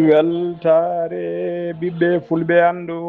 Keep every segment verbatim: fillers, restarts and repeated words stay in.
Weltaare ɓiɓɓe fulɓe, anndu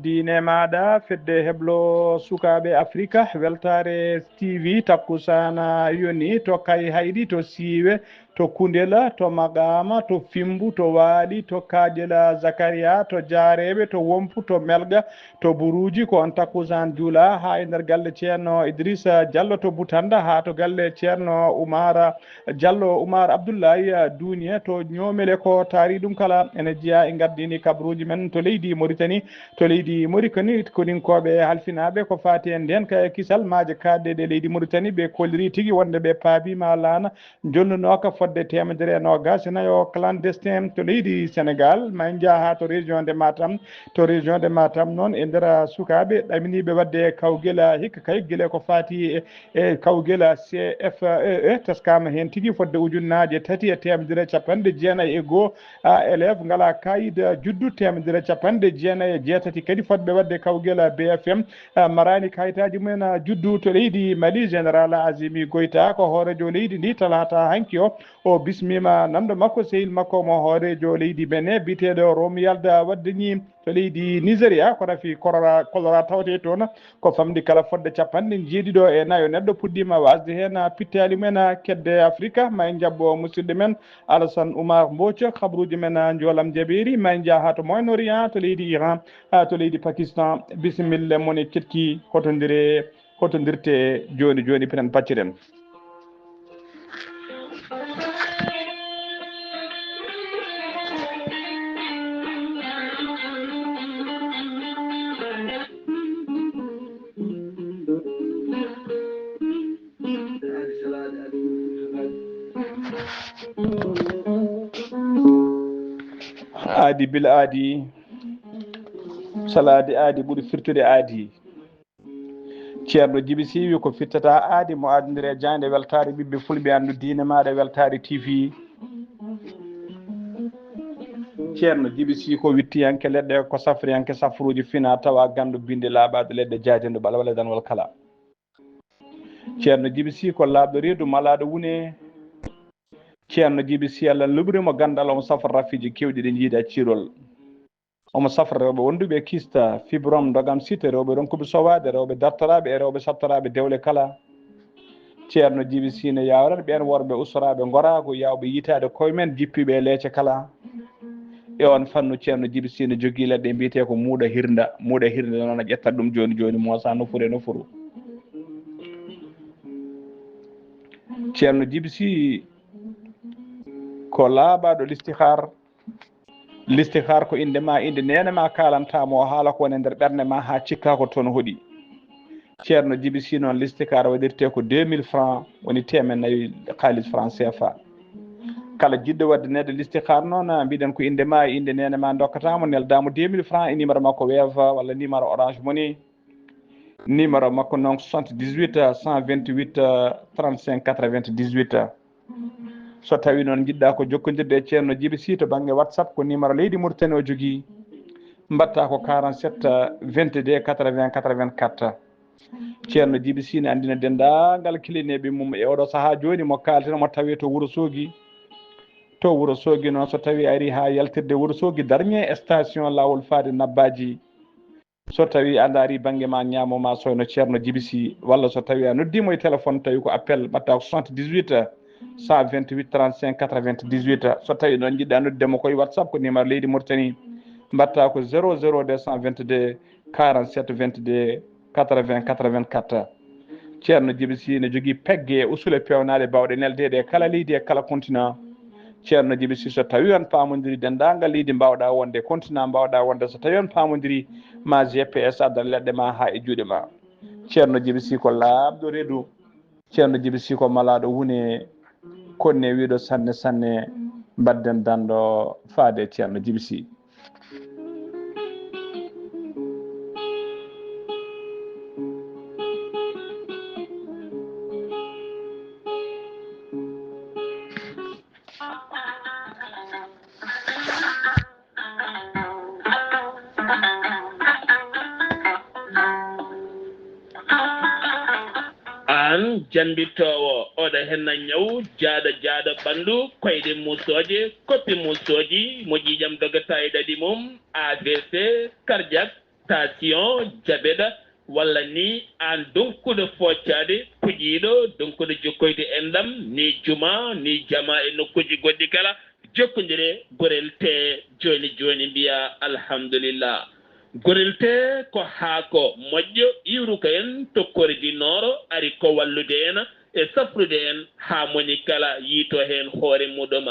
diine maaɗa, fedde heblo sukaaɓe Afrika. Weltaare T V, takkusaana yoni to Kayhayɗi, to Siiwe, to Kundela, to Maqaama, to Fimbu, to Waali, to Kaaƴela Zakariya, to Jaareeɓe, to Wompu, to Melga, to Buruuji. Ko on takkusaan juula haa e nder galle Ceerno Idrissa Diallo to Butannda, haa to galle Ceerno Umar Diallo, Umar Abdullahi Duuniya to Ñoomele. Ko taari ɗum kala ene jeyaa e ngardiini kabaruuji men to leydi Moritani, to leydi Moritani, koninkooɓe halfinaaɓe ko faati e ndeen ka kisal maaje kaaɗɗe ɗe leydi Moritani. Ɓe kolliri tigi wonde ɓe paabiima laana jonnunooka fodde teemedere e noogaas e nayo clandestin to leydi Senegaal. Ma en njah haa to région de Matam. To région de Matam noon, e nder sukaaɓe ɗaminiiɓe waɗde kawgel hikka kay, gila ko faati e, e kawgel C F E E, taskaama heen tigi fodde ujunnaaje tati e teemedere capanɗe jeenayi e goo, a, élève ngalaa kayit juddu, teemedere capanɗe jeenayi e jeetati kadi fodɓe waɗde kawgel B F M, a, maraani kayitaaji mumen, a, juddu to leydi Mali. Général Azimi Goïta ko hooreejo leydi ndi talaata hanki o, o bismiima namdo makko, sehil makko mo hooreejo leydi Benin biyeteeɗo Romuald Wadagni to leydi Nigeria. Ko rafi korora, kolora tawetee toon, ko famɗi kala fodde capanɗe njeeɗiɗo e nayo neɗɗo puɗɗiima wasde heen pittaali mumen kedde Afrika. Ma en njaɓɓo musidɗo men Alassane Oumar Mbodj, kabaruuji men njoolam jaɓeeri. Ma en njah haa to Moyen-Orient, to leydi Iran, haa to leydi Pakistan. Bisimilla, moni keɗki, hotondire, hotondirte jooni jooni, pinen pacciren. Aadi bil aadi, salaade aadi ɓuri firtude aadi. Ceerno Jibi Sy wi ko firtata aadi mo aadondire e jaaynde weltaare ɓiɓɓe fulɓe, anndu diine maaɗa weltaare T V. Ceerno Jibi Sy ko wittiyanke leɗɗe, ko safriyanke safruuji fina tawa ganndo binde laaɓaade leɗɗe jaajendo ɓalwale danwal kala. Ceerno Jibi Sy ko laaɓɗo reedu malaaɗo wune. Ceerno Jibi Sy Allah luɓri mo ganndal, omo safra rafiiji keewɗi ɗi njiida ciirol. Omo safra rewɓe wonduɓe e kista, fibrome, ndogam site, rewɓe ronkuɓe sowaade, rewɓe dartoraaɓe e rewɓe sattoraaɓe dewle kala. Ceerno Jibi Sy ne yawran ɓeen worɓe usoraaɓe ngoraagu, yawɓe yitaade koye men, jippiiɓe e leece kala. E oon fannu, Ceerno Jibi Sy ne jogii leɗɗe mbiyetee ko muuɗa hirnda. Muuɗa hirnda noon a ƴettat ɗum jooni jooni, moosa nofuru e nofuru. Ceerno Jibi Sy ko laaɓaaɗo listihaar. Listihaar ko innde ma, innde neene ma kaalanta mo, o haala ko woni e nder ɓernde ma haa cikka ko toon hoɗi. Ceerno Jibi Sy noon, listihaar waɗirte ko deux mille francs, woni teemen nayi kaalis franc C F A. Kala jiɗɗo waɗde neɗɗo listihaar noon, mbiɗen ko innde ma e innde neene ma, ndokkata mo, nelda mo deux mille francs e numéro makko Wave walla numéro Orange Money. Numéro makko noon, soixante-dix-huit, cent vingt-huit, trente-cinq, quatre-vingt-dix-huit. So tawii noon njiɗɗa ko jokkondirde e Ceerno Jibi Sy to bannge WhatsApp, ko numéro leydi Mauritanie o jogii. Mbaɗta ko quarante-sept, vingt-deux, quatre-vingts, quatre-vingt-quatre. Ceerno Jibi Sy ne anndina denndaangal kilineeɓe mum e oɗo sahaa jooni mo kaalten, mo tawee to Wuro Soogi. To Wuro Soogi noon, so tawii a arii haa yaltirde Wuro Soogi, darñe station laawol faade Nabbaaji. So tawii a ndaarii bannge ma ñaamo, ma sooyno Ceerno Jibi Sy, walla so tawii a noddii mo e téléphone, tawi ko appel, mbaɗta ko soixante-dix-huit, cent vingt-huit, trente-cinq, quatre-vingt-dix-huit. So tawii noon njiɗɗa noddude mo ko e WhatsApp, ko numéro leydi Mauritanie, mbaɗta ko zéro zéro deux cent vingt-deux, quarante-sept, vingt-deux, quatre-vingts, quatre-vingt-quatre. Ceerno Jibi Sy ne jogii pegge e usule peewnaaɗe baawɗe neldeede e kala leydi e kala continent. Ceerno Jibi Sy, so tawii on paamondirii denndaangal leydi mbaawɗaa wonde, continent mbaawɗaa wonde, so tawii on paamondirii, ma G P S addan leɗɗe ma haa e juuɗe ma. Ceerno Jibi Sy ko laaɓɗo reedu. Ceerno Jibi Sy ko malaaɗo wune, konne wiiɗo sanne sanne. Mbadden danndo faade e Ceerno Jibi Sih. Aan jambittoowo, oɗo henna ñaw jaaɗo jaaɗo ɓanndu, koyɗe musooje, koppi musooji, mo ƴiiƴam dogata e ɗaɗi mum, A V C, cardiaque, tension, diabète, walla ni aan donkuɗo foccaade, puƴiiɗo, donkuɗo jokkoyde enɗam, ni juma, ni jama e nokkuuji goɗɗi kala, jokkondire Gorel Tee jooni jooni, mbiya alhamdulillah. Gorel Tee ko haako moƴƴo iwruka en to Kore du Nord, ari ko wallude en e safrude en haa moni kala yiito heen hoore muɗum.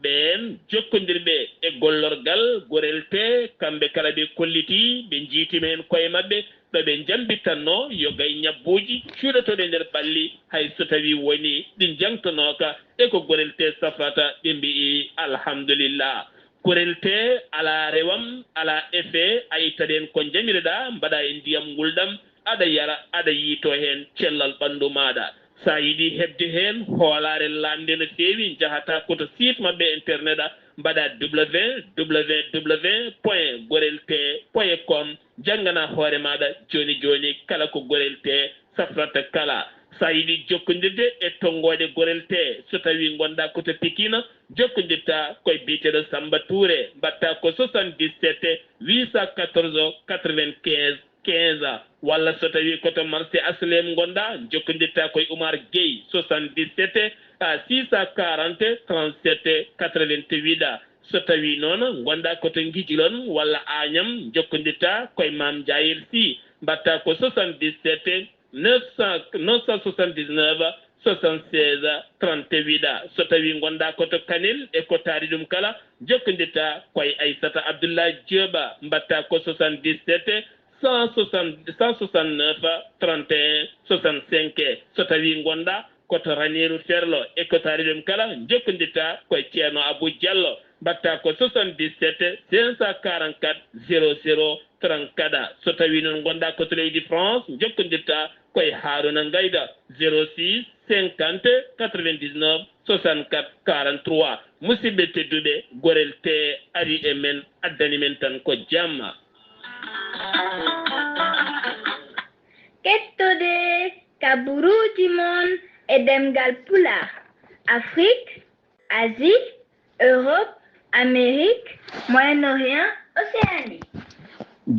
Ɓeen jokkondirɓe e gollorgal Gorel Tee, kamɓe kala ɓe kollitii, ɓe njiytima heen koye maɓɓe, ɗo ɓe njambitanno yo gay ñabbuuji cuuɗotooɗi nder ɓalli, hay so tawii woni ɗi njangtonooka e ko Gorel Tee safrata, ɓe mbiyi alhamdulillah. Gorel Tee alaa rewam, alaa effet, a ittat heen ko njamireɗaa, mbaɗaa e ndiyam ngulɗam, aɗa yara, aɗa yiito heen cellal ɓanndu maaɗa. So a yiɗi heɓde heen hoolaare laaɓnde no feewi, njahataa ko to site maɓɓe internet, mbaɗaa W W W point gorel tee point com, njannganaa hoore maaɗa jooni jooni kala ko Gorel Tee safrata kala. So a yiɗi jokkondirde e tonngooɗe Gorel Tee, so tawii ngonɗaa ko to Pikine, jokkondirtaa ko e biyeteeɗo Sammba Tuure, mbaɗtaa ko soixante-dix-sept huit cent quatorze quatre-vingt-quinze quinze, walla so tawii ko to marché H L M ngonɗaa, jokkondirtaa ko e Oumar Gueye, soixante-dix-sept six cent quarante trente-sept quatre-vingt-huit. So tawii noon ngonɗaa ko to Ngijilon walla Añam, jokkondirtaa ko e Maam Njaayel Sih, mbaɗtaa ko soixante-dix-sept neuf cent, neuf cent soixante-dix-neuf soixante-seize trente-huit. So tawii ngonɗaa ko to Kanel e ko taari ɗum kala, jokkondirtaa ko e Aissata Abdoulaye Diop, mbaɗtaa ko soixante-dix-sept cent soixante, cent soixante-neuf trente et un soixante-cinq. So tawii ngonɗaa ko to Raneeru Ferlo e ko taari ɗum kala, jokkondirtaa ko e Ceerno Abou Diallo, mbaɗtaa ko soixante-dix-sept cinq cent quarante-quatre zéro zéro trente-quatre. So tawii noon ngonɗaa ko to leydi France, jokkondirtaa ko e Haaruna Ngayda, zéro six cinquante quatre-vingt-dix-neuf soixante-quatre quarante-trois. Musidɓe tedduɓe, Gorel Tee ari e men, addani men tan ko jamma. Kettode kaburuuji mon e ɗemngal Pulaar, Afrik, Asie, Europe, Amérique, Moyen-Orient, Océanie.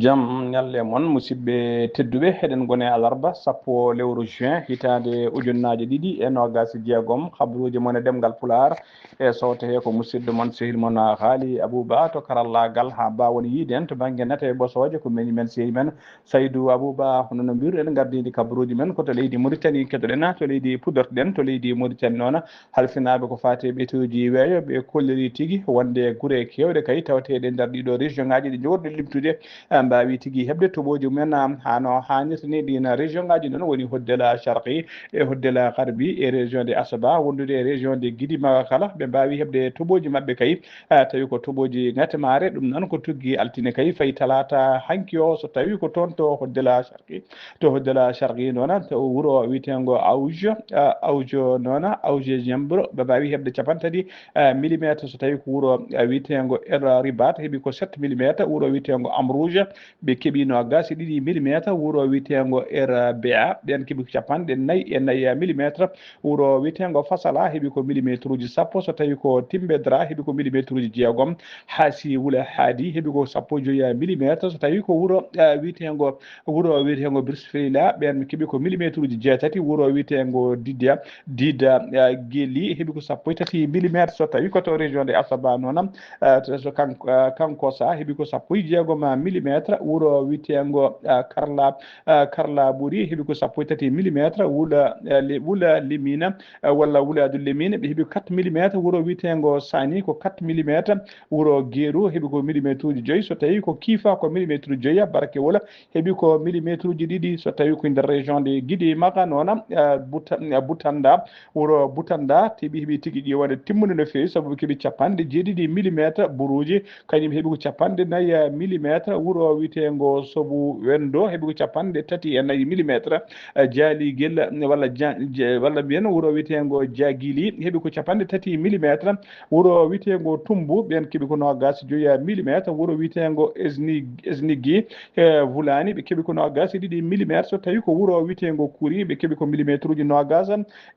Jam ñalle mon, musidɓe tedduɓe. Eɗen ngoni e alarba sappo lewru juin hitaande ujunnaaje ɗiɗi e noogaas e jeegom. Kaburuuji mon e ɗemngal Pulaar e sowte he ko musidɗo mon, sehil mon Haali Abouba to karallaagal, haa mbaawon yiide en to bannge nate e ɓosooje, ko meñi men, sehil men Saydou Abouba. Hono no mbiruɗen, ngardiiɗi kabaruuji men ko to leydi Mauritanie keɗoɗen, to leydi puɗɗortoɗen, to leydi Mauritanie noon, halfinaaɓe ko faati e ɓetuuji weeyo, ɓe kolliri tigi wonde gure keewɗe kay tawteeɗe nder ɗiɗo région ŋaaji ɗi njogorɗen limtude, eh, mbaawi tigi heɓde toɓooji mumen, ah, hano haanirta ni. Ɗiin région ŋaaji noon woni Hoddela Sharqi e Hoddela Garbi e région de Asaba, wondude e région de Gidima kala, ɓe mbaawi heɓde toɓooji maɓɓe kay, eh, tawi ko toɓooji ŋatemaare. Ɗum noon ko tuggi altine kay fayi talaata hanki o, so tawi ko toon to Hoddela Sharqi. To Hoddela Sharqi noon, to wuro wiyeteengo Awj, eh, Awj noon, Awj Jembro, ɓe mbaawi heɓde capanɗe tati, eh, millimetre. So tawi ko wuro, eh, wiyeteengo El Ribat, heɓi ko sept millimetre. Wuro wiyeteengo Amrouge, ɓe keɓi noogaas e ɗiɗi millimetre. Wuro wiyeteengo El Bea, ɓeen keɓi ko capanɗe nayi e nayi millimetre. Wuro wiyeteengo Fasala heɓi ko millimetre uji sappo. So tawi ko Timbedra heɓi ko millimetre uji jeegom. Haasi Wula Haadi heɓi ko sappo e joy millimetre. So tawi ko wuro, eh, wiyeteengo, wuro wiyeteengo Birsfeila, ɓeen keɓi ko millimetre uji jeetati. Wuro wiyeteengo Dida, Dida, eh, Geli heɓi ko sappo e tati millimetre. So tawi ko to région de Asaba noon, eh, to, so kan-, eh, Kankosa heɓi ko sappo e jeegom millimetre. millimétre. Wuro wiyeteengo, ah, Karla, ah, Karla Buri heɓi ko sappo e tati millimétre. Wula, ah, Le-, Wula Lemina, ah, walla Wulaadu Lemina, ɓe heɓi quatre millimétre. Wuro wiyeteengo Sani ko quatre millimétre. Wuro Geeru heɓi ko millimétre uji joyi. So tawi ko Kiifa ko millimétre joyi. Barke Wula heɓi ko millimétre uji ɗiɗi. So tawi ko nder région de Gidi Maka noon, ah, Buta-, ah, Butanda, wuro Butanda, teɓi heɓi tigi ƴiwande timmunde no feewi, sabu ɓe keɓi capanɗe jeeɗiɗi millimétre. Buruuji, kañum heɓi ko capanɗe nayi millimétre. Wuro wiyeteengo Sobu Wendo heɓi ko capanɗe tati e nayi millimétre. Eh, Jaali Gella, walla Ja-, Je-, walla mbiyen wuro wiyeteengo Jagili heɓi ko capanɗe tati millimétre. Wuro wiyeteengo Tumbu, ɓeen keɓi ko noogaas e joyi millimétre. Wuro wiyeteengo Esni-, Esnigi, e Wulaani, ɓe keɓi ko noogaas e ɗiɗi millimétre. So tawi ko wuro wiyeteengo Kuri, ɓe keɓi ko millimétre uji noogaas.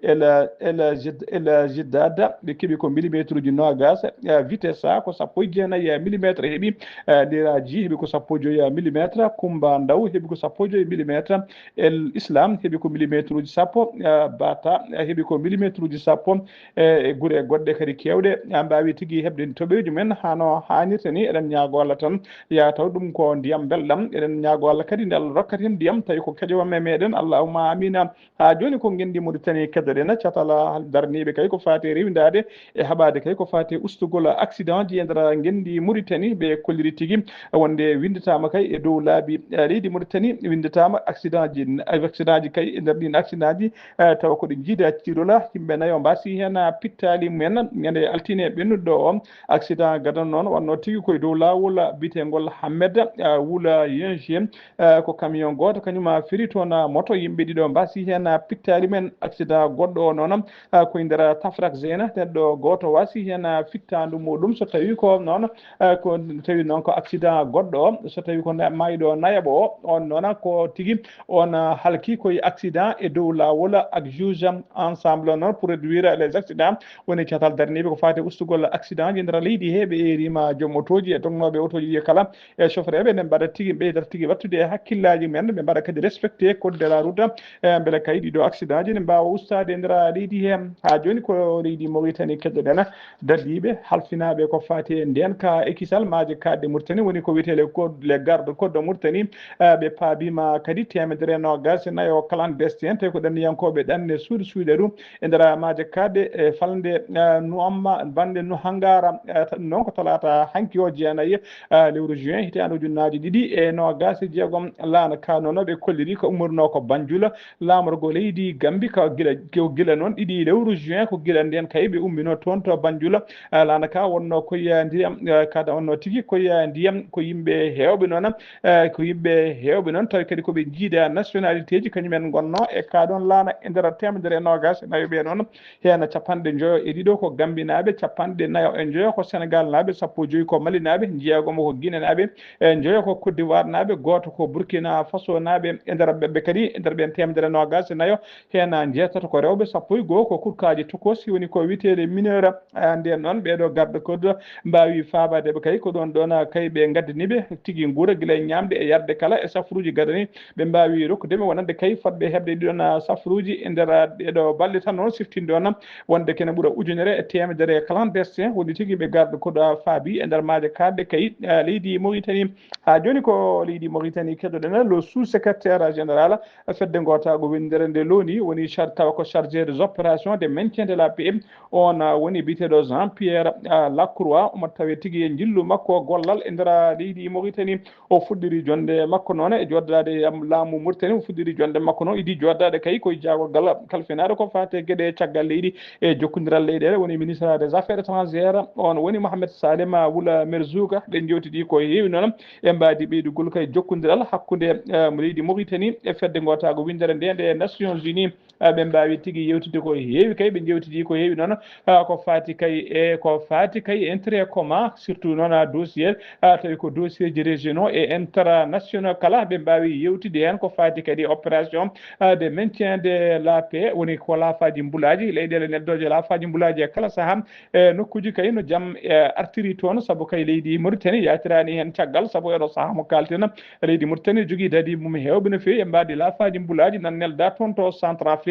Ela, Ela Jid-, Ela Jiddada, ɓe keɓi ko millimétre uji noogaas. Eh, Vitessa ko sappo e jeenayi millimétre heɓi. Eh, Liraji heɓi ko sappo e joyi millimétre. Kumba Ndaw heɓi ko sappo e joyi millimétre. El Islam heɓi ko millimétre uji sappo. Eh, Bata, eh, heɓi ko millimétre uji sappo. Eh, e gure goɗɗe kadi keewɗe, en mbaawi tigi heɓde toɓeeji men hano haanirta ni. Eɗen ñaago Allah tan, yaa taw ɗum ko ndiyam belɗam. Eɗen ñaago Allah kadi nde Allah rokkata en ndiyam, tawi ko keƴowo e meɗen. Allahumma amina. Haa jooni ko ngenndi Mauritanie keddoɗen, catal daraniiɓe kay ko faati e rewindaade e haɓaade kay ko faati e ustugol accident ji e nder ngenndi Mauritanie. Ɓe kolliri tigi wonde winndataama kay e dow laabi, eh, leydi Mauritanie, winndataama accident ji, accident ji kay e nder ɗin accident ji, eh, tawa ko ɗi jiida ciirola, yimɓe nayo mbasi heen, ah, pittaali mumen ñande altine ɓennuɗo o. Accident gadano noon wonno tigi koye dow laawol biyeteengol Hammed, ah, Wula Yenche, eh, ko camion gooto kañum, ah, firi toon, ah, moto, yimɓe ɗiɗo mbasi heen, ah, pittaali mumen. Accident goɗɗo o noon, ah, koye nder Tafrak Zena, neɗɗo gooto wasi heen, ah, fittaandu muɗum. So tawi ko noon, eh, ko tawi noon ko accident goɗɗo o, so tawi ko na-, mayɗo nayaɓo o, on noon ko tigi on, ah, halki koye accident e dow laawol ak juge ensemble noon pour réduire les accidents. Woni catal daraniiɓe ko faati ustugol accident ji nder leydi he, ɓe eerima joom otooji e dognooɓe otooji ɗi kala e chauffeur ɓe, ɓe mbaɗa tigi, ɓeydata tigi wattude e hakkillaaji mumen, ɓe mbaɗa kadi respecté code de la route, e mbele kay ɗiɗo accident ji ne mbaawa ustaade e nder leydi he. Haa jooni ko leydi Mauritanie keddoɗen. Dadiiɓe halfinaaɓe ko faati e ndeen ka e kisal maaje kaaɗɗe Mauritanie woni ko wiyetee les co-, les gardes côtes de Mauritanie, eh, ɓe paabiima kadi teemedere noogaas e nayo clandestin, tawi ko ɗanniyankooɓe ɗanne suuɗi suuɗaru e nder maaje kaaɗɗe e falnde, eh, Nuamma, bannde Nuhangara, eh, ta-, noon ko talaata hanki o jeenayi, eh, lewru juin hitaande ujunnaaji ɗiɗi e noogaas e jeegom. Laana ka noon ɓe kolliri ko ummornoo ko Banjul, laamorgo leydi Gambi ka gila, ko gila noon ɗiɗi lewru juin, ko gila ndeen kay ɓe umminoo toon to Banjul. Ah, laana ka wonno koye ndiyam, ah, kada wonno tigi koye ndiyam, ko yimɓe heewɓe noon, ah, ko yimɓe heewɓe noon, tawi kadi ko ɓe jiida nationalité ji, kañumen ngonno e ka ɗoon laana e nder teemedere e noogaas e nayo ɓe noon. Heen capanɗe njoyo e ɗiɗo ko Gambinaaɓe, capanɗe nayo e njoyo ko Senegaalnaaɓe, sappo e joyi ko Malinaaɓe, jeegom ko Ginenaaɓe, e njoyo ko Côte d'Ivoire naaɓe, gooto ko Burkina Faso naaɓe. E nder ɓeɓɓe kadi, e nder ɓeen teemedere noogaas e nayo, heen njeetato ko rewɓe, sappo e goo ko kurkaaji tokoosi, woni ko wiyetee mineur. Ah, ndeen noon, ɓeeɗo garde code mbaawi faabaade ɓe kay, ko ɗoon ɗoon, ah, kay ɓe ngaddani ɓe tigi nguura gila e ñaamde e yarde kala e safruuji gadani. Ɓe mbaawi rokkude ɓe wonande kay fotɓe heɓde ɗiɗon, ah, safruuji e nder, ah, ɗeeɗo balɗe tan noon siftinɗo noon wonde kene ɓura ujunere e teemedere clandestin woni tigi ɓe garde code, ah, faabi e nder maaje kaaɗɗe kay, ah, leydi Mauritanie. Haa jooni ko leydi Mauritanie keddoɗen, le sous-secrétaire général fedde ngootaago winndere nde loni woni char-, tawa ko chargé des opérations de maintien de la paix. On, ah, woni biyeteeɗo Jean Pierre, ah, Lacroix, omo tawe tigi e njillu makko gollal e nder leydi Mauritanie. O fuɗɗiri jonde makko noon e jooɗaade e am-, laamu Mauritanie, o fuɗɗiri jonde makko noon, idi jooɗaade kay koye jaagorgal kalfinaaɗo ko faati e geɗe caggal leydi e jokkondiral leyɗeele, woni ministre des affaires étrangères, on woni Mohamed Salem Wula Merzouga. Ɓe njewtidi ko heewi noon e mbaadi ɓeydugol kay jokkondiral hakkunde, eh, leydi Mauritanie e fedde ngootaago winndere nde, nde Nations Unies. Ah, ɓe mbaawi tigi yewtidde ko heewi kay, ɓe njewtidi ko heewi noon, ah, ko faati kay e, ko faati kay e intérêt commun, surtout noon, ah, dossier, ah, tawi ko dossier ji régionaux et internationaux kala, ɓe mbaawi yewtidde heen ko faati kadi opération, ah, de maintien de la paix, woni ko laafaaji mbulaaji, leyɗeele neɗɗooje laafaaji mbulaaji e kala sahaa, e nokkuuji kay no jam, e, artiri toon, sabu kay leydi Mauritanie yaatiraani heen caggal, sabu e ɗo sahaa mo kaalten, leydi Mauritanie jogii dadi mum heewɓe no feewi e mbaadi laafaaji mbulaaji nan nelda toon to Centrafrique,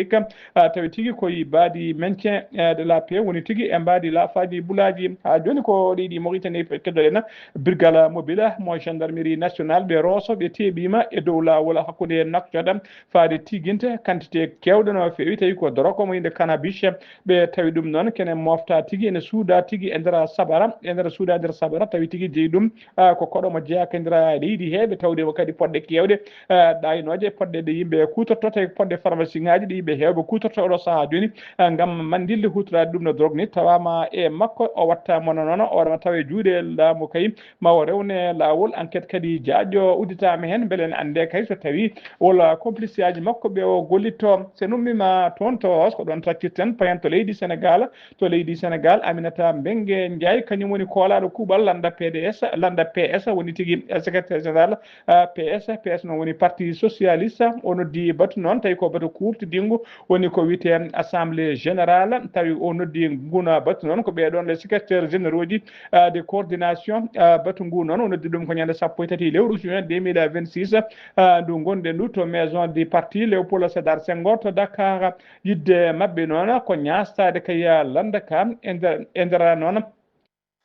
ah, tawi tigi koye mbaadi maintien, eh, de la paix woni tigi e mbaadi laafaaji mbulaaji. Haa jooni ko leydi Mauritanie keddoɗen, Brigade Mobile, mo Gendarmerie nationale ɓe Rosso ɓe teeɓiima e dow laawol hakkunde Nouakchott faade Tiginté, quantité keewɗo no feewi, tawi ko dorog mo innde cannabis. Ɓe tawi ɗum noon kene mofta tigi, ene suuda tigi e nder sabara, e nder suuda e nder sabara, tawi tigi jeyi ɗum, ah, ko koɗo mo jeyaaka e nder leydi he, ɓe tawde mo kadi poɗɗe keewɗe, ah, ɗaynooje, poɗɗe ɗe yimɓe kuutorto, tawi ko poɗɗe pharmacie ŋaaji ɗe yimɓe heewɓe kuutorto oɗo sahaa jooni, ah, ngam manndilde huutoraade ɗum no drogue ni, tawaama e makko, o watta mono noon, o waɗama tawa e juuɗe laamu kay, ma o rewne laawol. Enquête kadi jaaƴo udditaama heen, mbele en annde kay so tawi wala complice aji makko ɓe o gollitto. So en ummiima toon to Rosso, ko ɗoon taccirten payen to leydi Sénégal. To leydi Sénégal, Aminata Mbengue Ndiaye, kañum woni koolaaɗo kuuɓal lannda P D S, lannda P S, woni tigi secrétaire général, ah, P S. P S noon woni Parti Socialiste. O noddi batu noon, tawi ko batu kuuɓtidinngu, woni ko wiyetee Assemblée Générale. Tawi o noddi nguna batu noon ko ɓee ɗoon les secrétaires généraux ji, ah, de coordination. Ah, batu ngu noon o noddi ɗum ko ñande sappo e tati lewru juin deux mille vingt-six, ah, ndu ngonɗen ndu to maison du parti Léopold Sédar Senghor to Dakar. Yidde maɓɓe noon ko ñaastaade kay lannda ka e nder, e nder noon,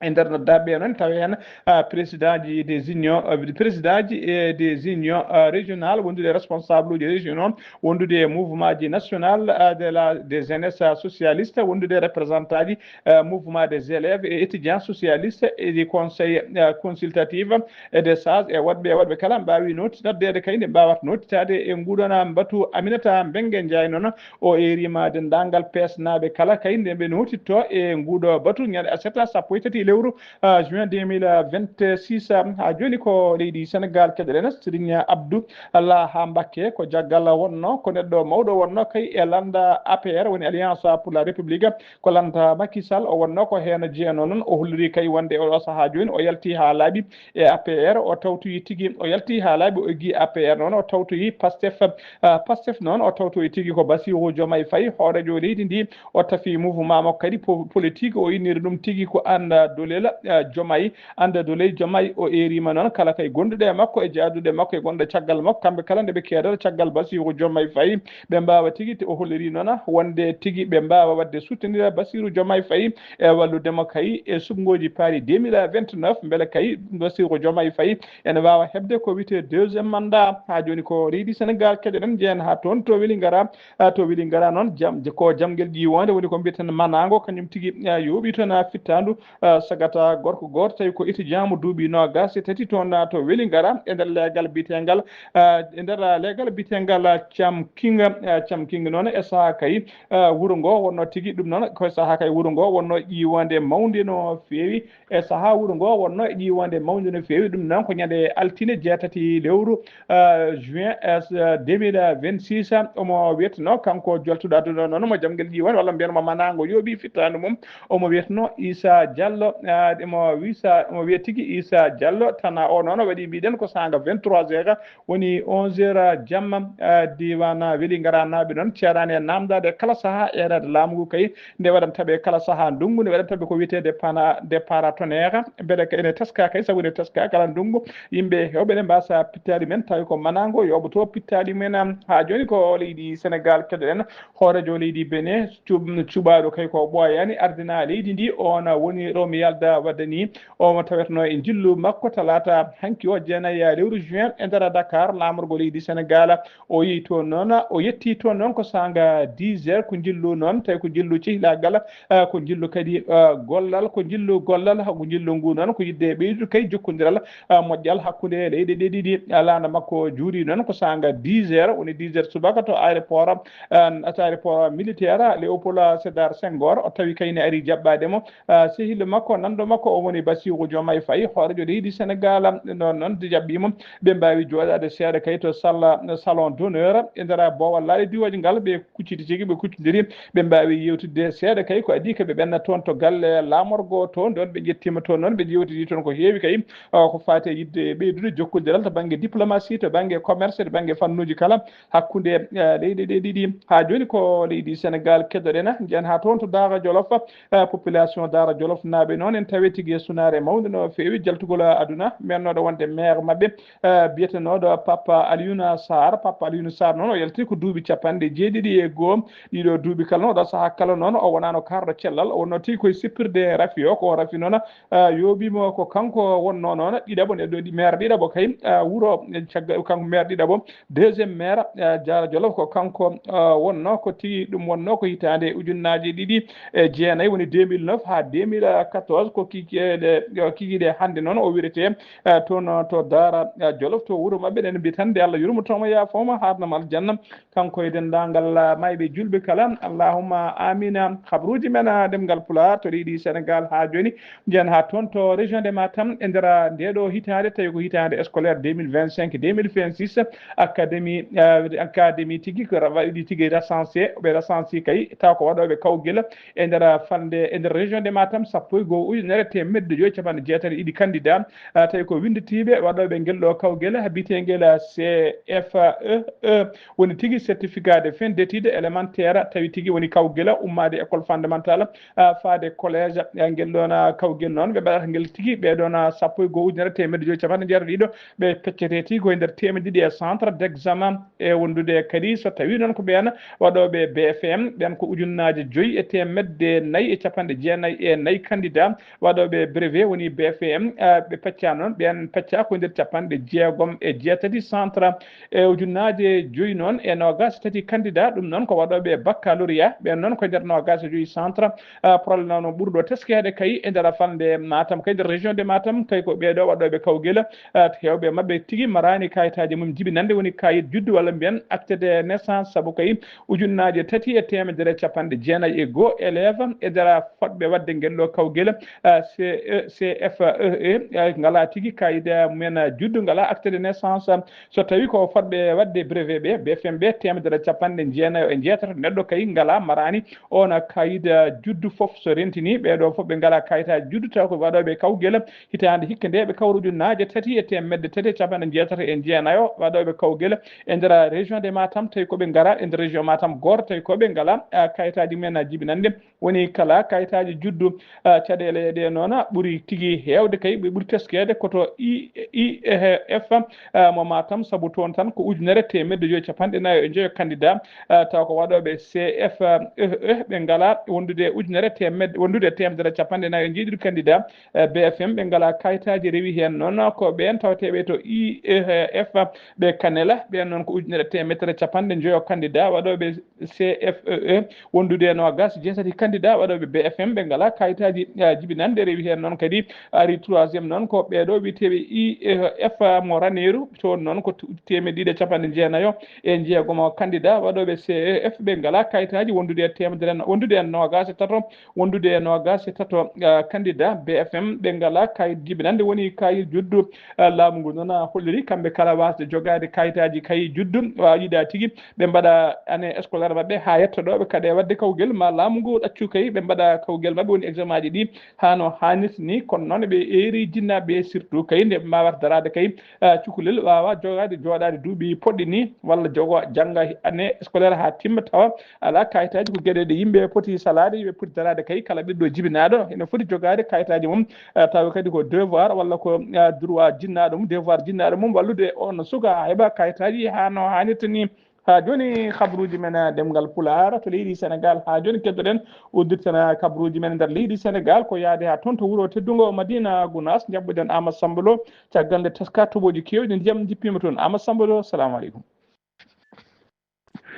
e nder noddaaɓe noon, tawi heen, ah, président ji des unions, ah, président ji, eh, des unions, ah, régionales, wondude e responsable uji région noon, wondude e mouvement ji national, ah, de la, des jeunesses, ah, socialistes, wondude e représentant ji, ah, mouvement des élèves et étudiants socialistes et du conseil, ah, consultatif et des sages et woɗɓe, e woɗɓe kala mbaawi noti-, noddeede kay nde mbaawata notitaade e nguɗon mbatu. Aminata Mbengue Ndiaye noon, o eeriima denndaangal P S naaɓe kala kay nde ɓe notitto e nguɗo batu ñande aset sappo e tati lewru, ah, juin deux mille vingt-six. Haa jooni ko leydi Sénégal keɗoɗen. Serigne Abdou Laha Mbacké ko jaggal wonno, ko neɗɗo mawɗo wonno kay e lannda A P R, woni Alliance pour la République, ko lannda Macky Sall. O wonno ko heen jeyanoo noon. O holliri kay wonde oɗo sahaa jooni o yalti haa laaɓi e A P R, o tawtoyi tigi, o yalti haa laaɓi, o eggi A P R noon, o tawtoyi Pastef. Ah, Pastef noon, o tawtoyi tigi ko Bassirou Diomaye Faye, hooreejo leydi ndi. O tafi mouvement makko kadi po-, politique, o inniri ɗum tigi ko Anda Dolel, ah, Diomaye, Anda Dolel Diomaye. O eeriima noon kala kay gonduɗe e makko, e jaaduɗe makko, e gonɗo caggal makko, kamɓe kala nde ɓe keedata caggal Bassirou Diomaye Faye, ɓe mbaawa tigi. O holliri noon wonde tigi ɓe mbaawa waɗde soutenir Bassirou Diomaye Faye e wallude mo kay e suɓngooji paari deux mille vingt-neuf, mbele kay Bassirou Diomaye Faye ene waawa heɓde ko wiyetee deuxième mandat. Haa jooni ko leydi Sénégal keɗoɗen, njeyen haa toon to Weli Ngara. Ah, to Weli Ngara noon, jam, ko jamngel ƴiiwoonde woni ko mbiyeten manaango, kañum tigi, ah, yooɓii toon, ah, fittaandu, ah, sagata gorko gooto, tawi ko étudiant mo duuɓi noogaas e tati toon, ah, to Weli Ngara, e nder leegal biyeteengal, ah, e nder, ah, leegal biyeteengal, ah, Cam King, ah, Cam King noon e sahaa kay, ah, wuro ngo wonno tigi ɗum noon, ko e sahaa kay wuro ngo wonno ƴiiwoonde mawnde no feewi. E sahaa wuro ngo wonno e ƴiiwoonde mawnde no feewi. Ɗum noon ko ñande altine jeetati lewru, ah, juin, ah, deux mille vingt-six. Omo wiyetno kanko joltuɗo aduna noon mo jamngel ƴiiwoonde walla mbiyen mo manaango yooɓi fittaandu mum. Omo wiyetno Issa Diallo, ah, omo wisa, omo wiya tigi Issa Diallo. Tana o noon waɗi mbiɗen ko saanga vingt-trois heures, woni onze heures jamma, ah, diiwaan Weli Ngara naaɓe noon ceeraani e naamndaade kala sahaa, eeraade laamu ngu kay nde waɗanta ɓe kala sahaa ndunngu, nde waɗanta ɓe ko wiyetee dépana-, départ tonnerre. Mbele ko ene teska kay, sabu ene teska kala ndunngu, yimɓe heewɓe ne mbaasa pittaali men, tawi ko manaango yooɓoto pittaali men. Haa jooni ko leydi Sénégal keɗoɗen, hooreejo leydi Benin, cuɓ-, cuɓaaɗo kay ko ɓooyaani, ardina leydi ndi, oon woni ɗo mi yalda waɗde ni. Omo tawetno e njillu makko talaata hanki o, jeenayi lewru juin, e nder Dakar, laamorgo leydi Sénégal. O yehi toon noon, o yetti toon noon ko saanga dix heures, ko njillu noon, tawi ko njillu cehlaagal, ah, ko njillu kadi, ah, gollal, ko njillu gollal, ko njillu ngu noon, ko yidde ɓeydude kay jokkondiral, ah, moƴƴal hakkunde leyɗe ɗe ɗiɗi. Ah, laana makko juuri noon ko saanga dix heures, woni dix heures subaka to aéroport, ah, to aéroport militaire Léopold Sédar Senghor. O tawi kayne ari jaɓɓaade mo. Ah, sehil makko, nanɗo makko, o woni Bassirou Diomaye Faye, hooreejo leydi Sénégal. Noon noon, jaɓɓiima. Ɓe mbaawi jooɗaade seeɗa kay to salla, salon d'honneur e nder boowal laaɗe diwaaji ngal. Ɓe kucciti tigi, ɓe kuccondiri. Ɓe mbaawi yeewtidde seeɗa kay ko adii ka ɓe ɓenna toon to galle laamorgo toon. Ɗoon ɓe njettiima toon noon, ɓe yeewtidi toon ko heewi kay, ah, ko faati e yidde ɓeydude jokkondiral to bannge diplomatie, to bannge commerce, to bannge fannuuji kala hakkunde, eh, leyɗe ɗe ɗiɗi. Haa jooni ko leydi Sénégal keɗoɗen, njeyen haa toon to Daara Jolof, eh, population Daara Jolof naaɓe Noon en tawi tigi e sunaare mawnde no feewi jaltugol aduna, meernooɗo wonde maire maɓɓe, eh, biyetenooɗo Papa Alioune Sarr. Papa Alioune Sarr noon o yalti ko duuɓi capanɗe jeeɗiɗi e goo. Ɗiɗo duuɓi kala noon, oɗo sahaa kala noon, o wonaano kaarɗo cellal, o wonnoo tigi koye sippirde rafi o. Ko on rafi noon, eh, yooɓiimo ko kanko wonnoo noon ɗiɗaɓo, nden ɗo ɗi maire ɗiɗaɓo kay, eh, wuro, eh, caggal kanko maire ɗiɗaɓo. Deuxième maire, eh, Diarra Jolof ko kanko, eh, wonnoo ko tigi, ɗum wonnoo ko hitaande ujunnaaje ɗiɗi e jeenayi, woni deux mille neuf haa deux mille quatorze, ko kikiiɗe, kikiiɗe hannde noon o wirete, eh, toon to Daara, eh, Jolof, to wuro maɓɓe, ɗen mbiya tan nde Allah yurmotooma, yaafooma, haarnama aljanna, kanko e denndaangal, eh, maayɓe julɓe kala. Allahumma amina. Habruuji men, eh, ɗemngal Pulaar to leydi Senegaal haa jooni, njeyan haa toon to région de Matam e nder ndeeɗo hitaande, tawi ko hitaande scolaire deux mille vingt-cinq, deux mille vingt-six, académie, eh, académie tigi ko ra-, waɗi tigi recensé, ɓe recensé kay, taw ko waɗooɓe kawgel e nder falnde, e nder région de Matam, sappo e goo ujunere teemedde joyi capanɗe jeetati e ɗiɗi candidat, eh, tawi ko winnditiiɓe waɗooɓe ngel ɗo kawgel biyeteengel C F E E, woni tigi certificat de fin d'études élémentaire, tawi tigi woni kawgel ummaade école fondamentale, ah, faade collège, ah, ngel ɗoon, ah, kawgel noon, ɓe mbaɗata ngel tigi, ɓee ɗoon, ah, sappo e goo ujunere teemedde joyi capanɗe jeetati e ɗiɗo, ɓe peccete tigi ko e nder teemedde ɗiɗi e centre d'examen, e wondude kadi so tawii noon ko ɓeen waɗooɓe B F M, ɓeen ko ujunnaaje joyi e teemedde nayi e capanɗe jeenayi e nayi candidat waɗooɓe brevet woni B F M, ah, ɓe peccaa noon, ɓeen peccaa ko e nder capanɗe jeegom e jeetati centre, e ujunnaaje joyi noon e noogaas e tati candidat, ɗum noon ko waɗooɓe baccalauréat, ɓeen noon ko e nder noogaas e joyi centre, ah, problème noon ɓurɗo teskeede kay e nder falnde Matam, kay nder région de Matam, kay ko ɓee ɗo waɗooɓe kawgel, ah, heewɓe maɓɓe tigi maraani kayitaaji mum jibinannde, woni kayit juddu walla mbiyen acte de naissance, sabu kay ujunnaaje tati e teemedere capanɗe jeenayi e goo élève e nder fotɓe waɗde ngel ɗo kawgel, ah, C E, C F E E, ah, ngalaa tigi kayit, ah, mumen, ah, juddu, ngalaa acte de naissance, so tawii ko fotɓe waɗde brevet ɓe, B F M ɓe, teemedere capanɗe jeenayo e jeetati, neɗɗo kay ngalaa, maraani oon kayit juddu fof. So rentinii, ɓee ɗoo fof ɓe ngalaa kayitaaji juddu, taw ko waɗooɓe kawgel hitaande hikka nde ɓe kawruju naaje tati e teemedde tati e capanɗe jeetati e jeenayo waɗooɓe kawgel e nder région de Matam, tawi ko ɓe ngaraa e nder région Matam gooto, tawi ko ɓe ngalaa, ah, kayitaaji mumen jibinannde. Woni kala kayitaaji juddu, ah, caɗeele ɗe noon ɓuri tigi heewde kay, ɓe ɓuri teskeede ko to I, I E F, ah, mo Matam, sabu toon tan ko ujunere teemedde joyi capanɗe nayo e njoyo candidat, ah, taw ko waɗooɓe C F E E ɓe ngalaa, wondude ujunere teemedde, wondude teemedere capanɗe nayo e njeeɗiɗi candidat, ah, B F M ɓe ngalaa kayitaaji, rewi heen noon ko ɓeen tawateeɓe to I E F ɓe Kanela, ɓeen noon ko ujunere teemedere capanɗe njoyo candidat waɗooɓe C F E E, wondude e noogaas e jeetati candidat waɗooɓe B F M ɓe ngalaa kayitaaji, ah, jibinannde. Rewi heen noon kadi ari troisième noon ko ɓee ɗoo wiyeteeɓe I E F mo Raneeru, toon noon ko tu-, teemedde ɗiɗi e capanɗe jeenayo e jeegomo candidat waɗooɓe C E F ɓe ngalaa kayitaaji, wondude e teemedere no-, wondude e noogaas e tato, wondude e noogaas e tato, ah, candidat B F M ɓe ngalaa kayit jibinannde, woni kayit juddu, ah, laamu ngu noon, ah, holliri kamɓe kala waasde jogaade kayitaaji kayit juddu, waawa yiɗaa tigi ɓe mbaɗa année scolaire maɓɓe haa yetto ɗo ɓe kaɗee waɗde kawgel, ma laamu ngu ɗaccu kay ɓe mbaɗa kawgel maɓɓe, woni examen ji ɗi haa no haanirta ni. Kono noon ɓe eeri jinnaaɓe ɓe, surtout kay nde ɓe mbaawata daraade kay, ah, cukalel waawa jogaade, jooɗaade duuɓi poɗɗi ni, walla jogo jannga année scolaire haa timma, tawa alaa kayitaaji. Ko geɗe ɗe yimɓe poti salaade, yimɓe poti daraade kay, kala ɓiɗɗo jibinaaɗo ene foti jogaade kayitaaji mum, ah, tawa kadi ko devoir walla ko, ah, droit jinnaaɗo mum, devoir jinnaaɗo mum wallude on suka haa heɓa kayitaaji haa no haanirta ni. Haa jooni, habruuji men, eh, ɗemngal Pulaar to leydi Senegaal. Haa jooni, keddoɗen uddirten, eh, habruuji men nder leydi Senegaal, ko yaade haa toon to wuro teddungo Madina Gunaas, njaɓɓuɗen Aamadu Sammba Lo. Caggal nde teskaa tobooji keewɗi, ndiyam jippiima toon. Aamadu Sammba Lo, salaamu aleykum.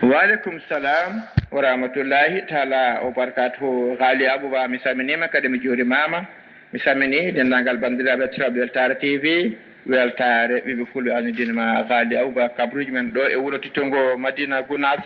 Wa aleykum salam wa rahmatullahi taala wa barakatuhu. Haali Abuba, mi salminiima, kadi mi juurimaama. Mi salminii denndaangal banndiraaɓe heɗotooɓe Weltaare T V, Weltaare ɓiɓɓe Fulɓe Alnudin ma Gaali Aboubacar, kabruuji men ɗo e wuro tittungo Madina Gunaas.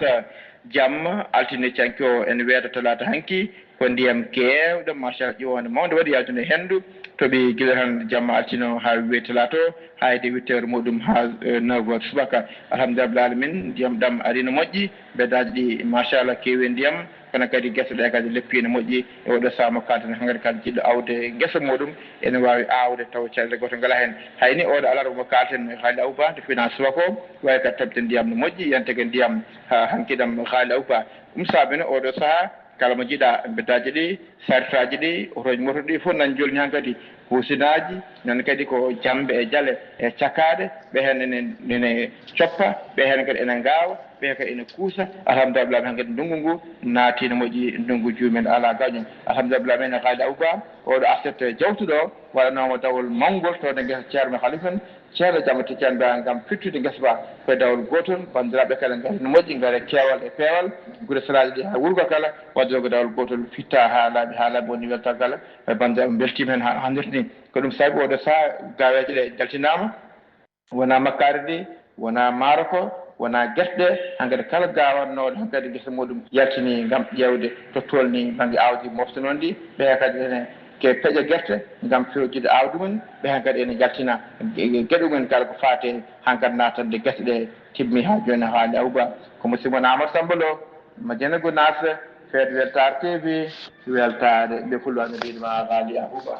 Jamma altine canki o en weeto talaata hanki, ko ndiyam keewɗo, machallah, ƴiwoonde mawnde waɗi yaltude henndu, toɓi gila tan jamma altine o haa weeti talaata o, haa hedde huit heures muɗum haa, eh, neuf heures subaka. Alhamdulillah rabbil alamin, ndiyam ɗam ari no moƴƴi, beddaaji ɗi machallah keewi ndiyam. Kono kadi gese ɗe kadi leppi ene moƴƴi. E oɗo sahaa mo kalten, hankadi kala jiɗɗo awde ngesa muɗum ene waawi aawde taw caɗeele gooto ngalaa heen. Hay ni oɗo alarba mo kalten, Haali Abouba, to finaa subaka o, wayi kadi toɓɓe ndiyam no moƴƴi, yante ko ndiyam haa hanki ɗam, Haali Abouba. Ɗum saabini oɗo sahaa Kala mo njiɗa mbeddaaji ɗi, sartaaji ɗi, otoji moto ɗi fof nan jolni hankadi kuusinaaji, nan kadi ko jamɓe e jale e cakaaɗe, ɓe heen ene, ene coppa, ɓe heen kadi ene ngaawa, ɓe heen kadi ene kuusa. Alhamdulillah, hankadi ndunngu ngu naati no moƴƴi, ndunngu juumen alaa gaño. Alhamdulillah, men e Khaali Abouba, oɗo aset jawtuɗo o, waɗanooma dawol mawngol to ɗo ngesa Ceerno Khalifa en, Ceerno Jammate Ceerno Ibrahima ngam firtude ngesa ba ko e dawol gootol, banndiraaɓe kala ngari no moƴƴi, ngare keewal e peewal, gure saraaji ɗi haa wurgo kala, waɗde ko dawol gootol, fitta haa laaɓi, haa laaɓi woni weltagal kala, e banndiraaɓe mbeltiima heen haa hannirta ni. Ko ɗum sabi oɗo sahaa gaaweeje ɗe jaltinaama, wonaa makkaari ɗi, wonaa maaro ko, wonaa gerte ɗe, hankadi kala gaawannooɗo hankadi ngesa muɗum yaltini ngam ƴeewde to tolni bannge aawdi mofta noon ɗi, ɓe kadi ene ke peƴa gerte ngam fewjude aawdi mum, ɓe hankadi ene njaltina ge-, ge-, geɗe mumen kala ko faati hankadi naatande gese ɗe. Timmi haa jooni Khaali Abouba, ko musidɗo mon Amadou Samba Lo, Madina Gounass, Feet Weltaare T V, weltaare ɓe Fulɓe no mbiɗi ma Khaali Abouba.